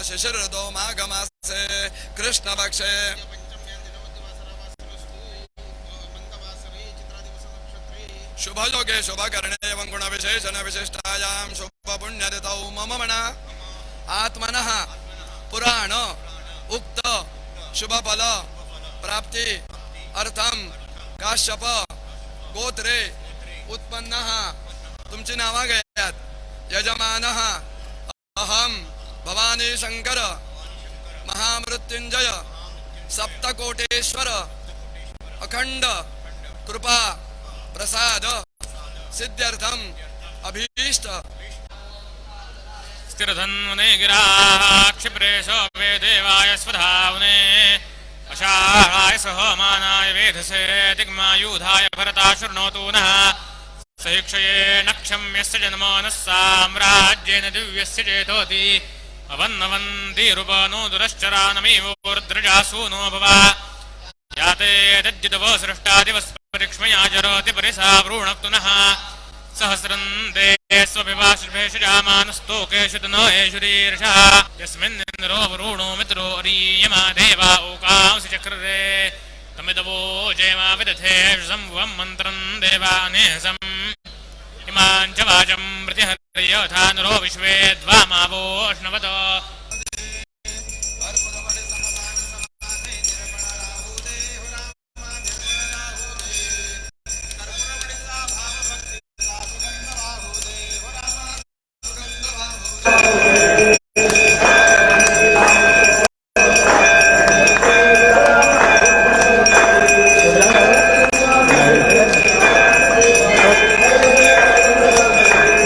शिशिर ऋतौ माघमासे कृष्णपक्षे शुभयोगे शुभकरणे एवं गुणविशेषण विशिष्टायां शुभपुण्यतिथौ मम मना आत्मनः पुराण उक्त शुभफल प्राप्ती अर्थम काश्यप गोत्रे उत्पन्नः. तुमची नावा घ्यात. यजमानः अहम भवानी शंकर महामृत्युंजय सप्तकोटेश्वर अखंड कृपा प्रसाद सिद्ध्यर्थम अभीष्ट. स्थिरधन्वने गिराः क्षिप्रेशो वेदेवाय स्वधावने अषाढाय सहोमानाय वेधसे दिग्मायूधाय भरता शृणोतु नः. सहिक्षये नक्षम्यस्य जन्मो नः साम्राज्येन दिव्यस्य चेतोति अवन्नवन्तीरुपनो दुरश्चरानमीवोर्द्रजासूनो भव. याते दद्युतवो सृष्टादिवस्परिक्ष्मया जरोति परिसा व्रूणक्तु नः. सहस्रन्ते स्वपिवाशुभेषुजामानस्तोकेषु नो एषुरीर्षः यस्मिन्निन्द्रो वरुणो मित्रो अरीयमा देवा ओकांसि चक्ररे तमिदवो जयमा विदधेषु संवं मन्त्रं देवानेहसम् इमां च वाचं प्रतिहर्यथा नरो विश्वे द्वामावोष्णवत.